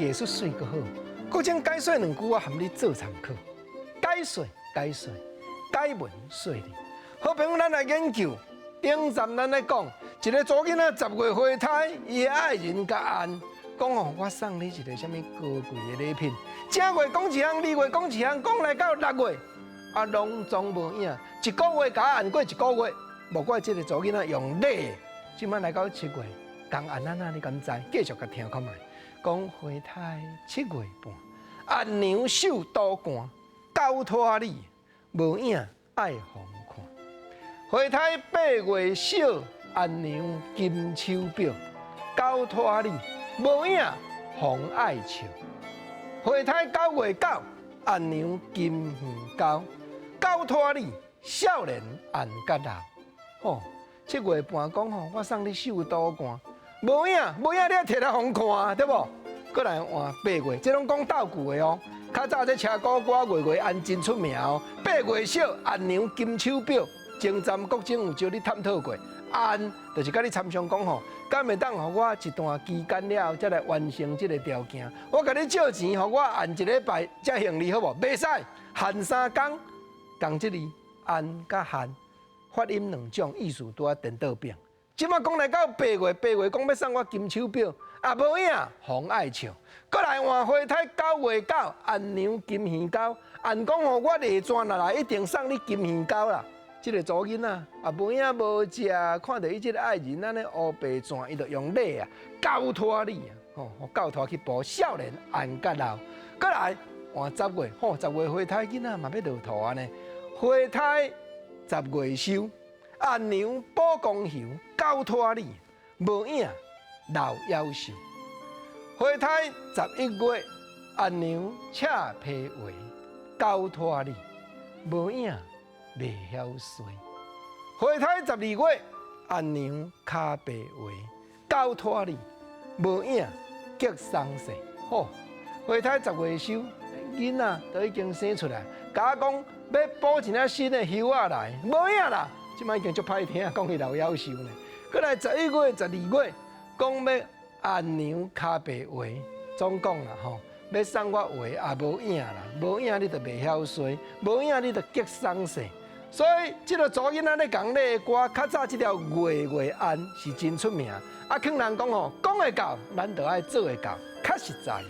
藝術媠閣好。閣將解說兩句，我含你做參考。解說解說，解文說理。好朋友，咱來研究。頂站咱來講，一个查某囡仔十月懷胎，伊的愛人共按講哦，我送你一个啥物高貴的禮品。正月講一項，二月講一項，講來到六月，啊，攏總無影。一個月共按過一個月，無怪這个查某囡仔用禮。這擺來到七月，共按按怎你敢知？繼續共聽看覓。講懷胎七月半，按娘繡肚汗，交拖你無影愛予看。懷胎八月小，按娘金手錶，交拖你無影予愛笑。懷胎九月九，按娘金耳交，交拖你少年按甲老。吼，七月半講吼，我送你繡肚汗，無影無影，你愛提來予看，對無？閣來換八月，這攏講鬥句的哦。較早這車鼓歌月月按真出名哦。八月小，按娘金手錶，前站國政有招你探討過，按就是佮你參詳講吼，敢會當予我一段期間了後，才來完成這个條件。我共你借錢，予我按一禮拜才還你好無？袂使，限三工，仝這字按佮限發音兩種意思拄仔顛倒變。這擺講來到八月，八月講欲送我金手錶，啊無影，予愛笑。閣來換懷胎九月九，按娘金耳交，按講吼，我下轉來一定送你金耳交啦。這个查某囡仔啊，無影無食，看著伊這个愛人按呢烏白轉，伊就用禮啊，交拖你啊，吼，交拖去補少年按佮老。閣來換十月，吼，十月懷胎囡仔嘛欲落塗按呢，懷胎十月收，按娘補光油，交拖你無影老夭壽。懷胎十一月，按娘赤皮鞋，交拖你無影袂曉衰。懷胎十二月，按娘跤白鞋，交拖你無影激喪勢。好，懷胎十月收，囡仔都已經生出來，共我講欲補一領新的靴仔來，無影啦。這擺已經足歹聽，講伊老夭壽呢。閣來十一月、十二月，講欲按娘跤白鞋，總講啦吼，欲送我鞋也無影啦，無影你就袂曉衰，無影你就激喪勢。所以這个查某囡仔咧講咧歌，較早這條月月按是真出名。啊，勸人講吼，講會到，咱就愛做會到，較實在。